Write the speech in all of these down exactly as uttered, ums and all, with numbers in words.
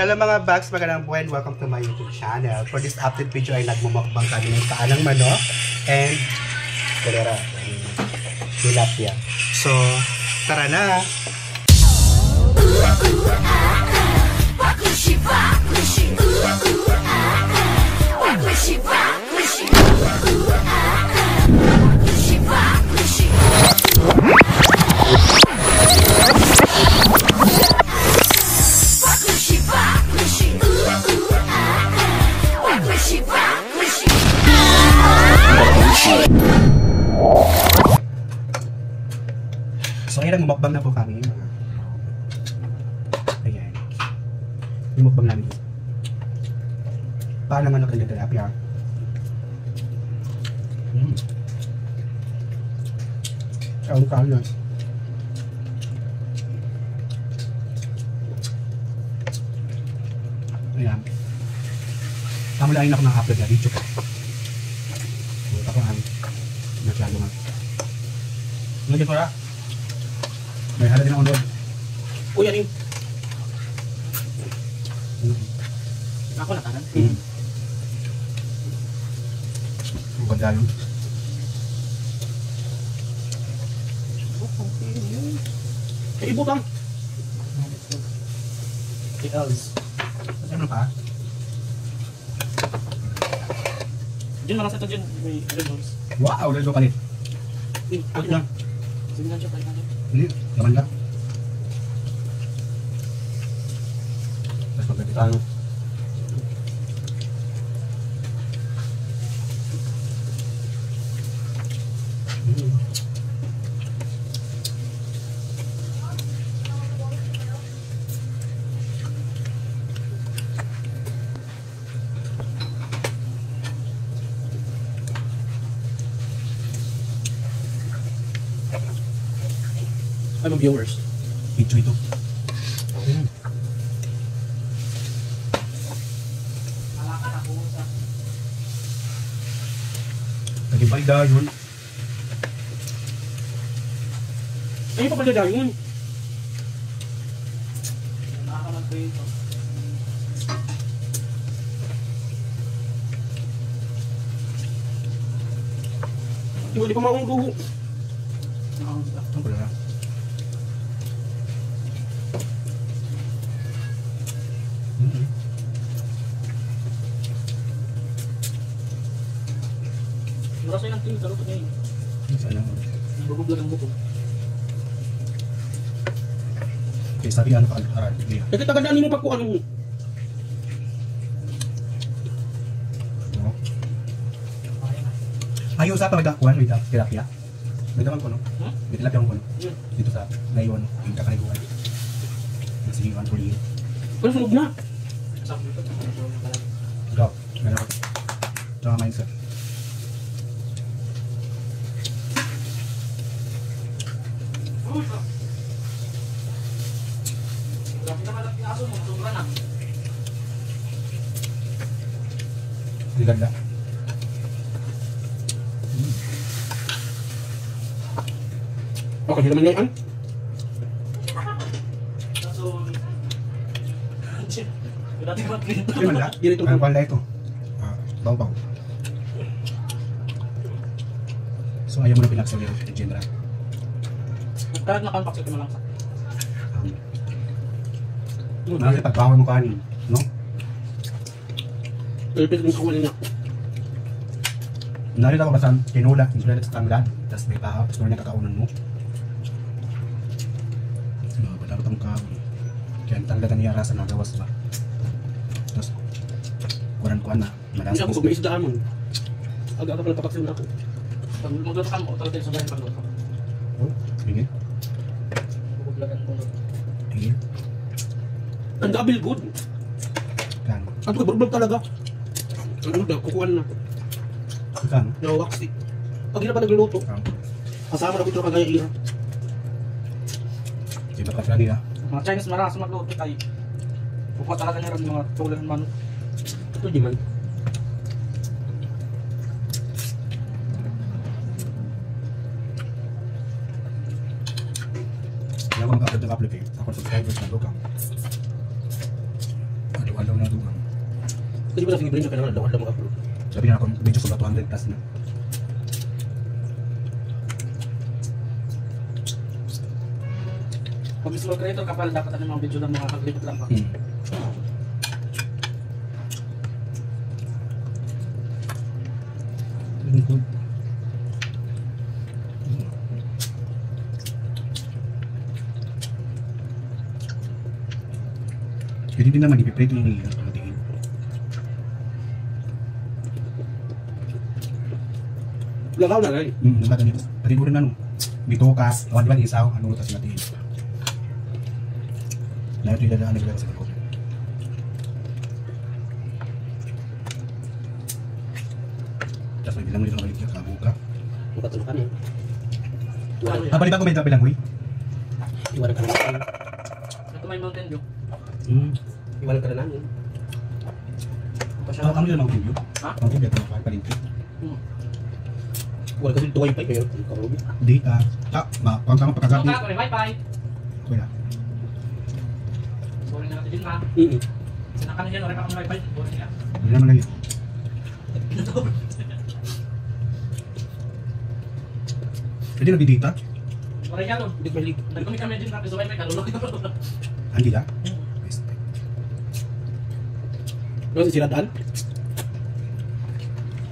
Hello mga bags, magandang buhay and welcome to my YouTube channel. For this update video ay nagmumukbang kami ng paa ng manok and kulera, tilapia. So, tara na! So, ayan, mukbang na po kami. Ayan. Yung mukbang namin. Paa ng manok and tilapia. Mm. Ang kalas. Ayan. Tama lang ako ng upload na video ko. Puta ko, ang masyado nga. Ano dito, Ra? May hala din ako doon. Uy, ano yun? Ako na kanan. Mm. Ang ganda yun. Ay, ibutang. What else? Ano pa? Jun, malasa ito, Jun. May red horse. Wow, red horse kalit. Uy, pwede na. Sige na, Jun, pwede na, Jun. Hindi, laman na. Mas maganda tayo. Mm. Ano, viewers? Video ito. Ayan. Naging balda yun. Ay, papalda dayon. Hindi pa maunong dugo. Ang pala. Mm. Mura sa ilang tingin, kaluto niya eh. Sa ilang. Nabubog lang ang buko. Okay, sabi ano pa, aral, hindi. Kasi tagadaan mo pagkuan mo. No? Ayaw sa tawag kuan, wait, tilapia. May daman ko, no? Hmm? May tilapia ko, no? Hmm. Dito sa naiwan, yung kakaliguan. Sige, ang tuloy. Pero sunog na. Go. Meron ako. Tama, mindset. Grabe naman ang pinaso mo, sobra na. Ang ganda. Mm. Okay, hindi naman ngayon. Hindi man la. Dito. Ang kuwan la ito. Ah, bawbaw. So, ayaw mo na pinagsabi yung General. Kahit nakalpak sa ito na lang sa. Um, ano yung pagbawan mo kanin, no? Ipit mo sa kuwan niya. Narita ko basta tinula, tinula sa tanglad, tas may bahaw, tas mura niya kakaunan mo. No, wala ko tong kahoy. Kaya ang tanglad niya rasa nagawas ba? Tas, kuwan-kuwan na, malasa. Hindi ako may isda amon. Aga-aga pala kapag ako. Pag magluto ka mo, talaga yung sabay pagluto. Oh, sige. Bubuglagan ko. Sige. Ang double good. Kan. Ang pagburbog talaga. Ang ano daw, kukuan na. Kan. Nawawaksi. Pag hindi pa nagluluto. Ah. Kasama na ko ito kagaya ira. Kita ka siya nila. Mga Chinese marasa magluto kay kukuha talaga nila ng mga tulang manok. Ito di man. Kaya ko nag-upload ng upload eh. Ako subscribers na doon. Adlaw na dugang. Kasi ba sa fingerprint, kailangan adlaw-adlaw mag-upload. Sabi na ako, video ko ba two hundred plus na. Pag small creator ka pala, dapat ano, mga video lang, mga kaglibot lang ba? Hmm. Lingkod. Pwede din naman, ipiprito mo yung pamatiin. Lagaw na, eh. Hmm, lagaw na. Pati mo rin, ano, bitukas, o, di ba, isaw, ano, tas pamatiin. Na ito, idadaan na sila sa loob. Tas may bilang mo dito, mabalik yung kabuka. Ang katulukan eh. Ah, bali ba kung may bilang mo eh? Iwan ka na namin. Ito may Mountain Dew. Hmm. Iwan ka na namin. Ano, ano yung Mountain Dew? Ha? Mountain Dew, ito, palengke. Hmm. Wala kasi ito wifi, kaya ang karugi. Di, ah, ta, ma, pang tama pagkagabi. Ito ka, may wifi. Okay na. Boring na natin din, ha? Mm. Sinakan na yan, wala pa kang wifi, boring na. Hindi naman na yun. Pwede na bibita? Waray ka, no? Hindi ko mahilig. Nagkami kami din, tapos sabay may kalulog. Hindi ka? Hmm. Respect. Ano si Sirad-an?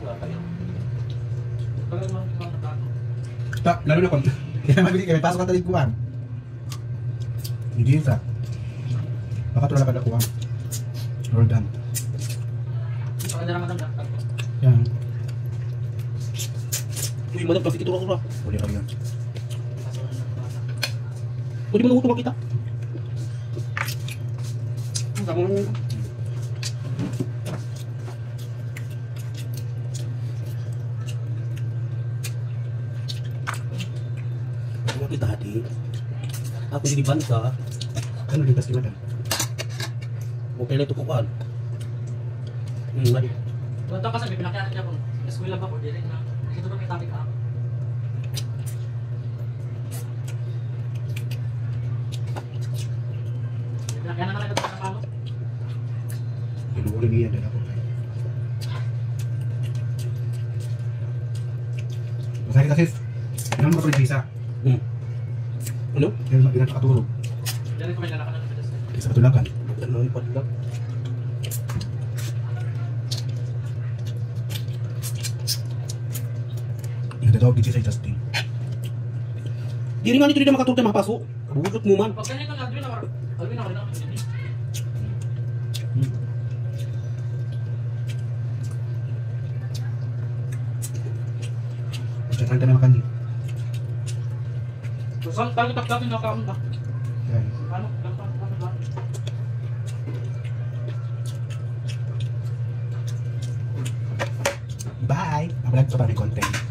Wala pa yun. Ta, lalo na kung kaya mabili kami, pasok ka talig kuwan. Hindi sa. Baka tulad ka na kuha. Roll down. Yan. Uy, madam, plastic ito, Rora. Pwede kami yan. Pwede mo na ito makita. Ang dami. Ano kita, hati? Ako, di ba, sa ano, di ba, si madam? Okay na ito, kukuan. Hmm, mali. Wala ka sa may pinakita niya kung eskwela ba o dili na. Ito ba may topic ka? May pinakita na lang ito sa palo. Inuulo niya, dala ko. Masakit kasi, ano mo ka pala, Jisa? Hmm. Ano? Kaya mag-ingat nakaturog. Isa pa tulakan. Ano ang padlak? Nagdadawag dito sa Justin. Diri nga nito dito makaturog na makapaso. Budot mo man. Pag ganito na, Alvin, Alvin, Alvin, Alvin. Diyan ka na makan. Saan tayo takdatin na kaon ba? Yan. Ano? Ano ba? Bye! Mabalag sa pari content.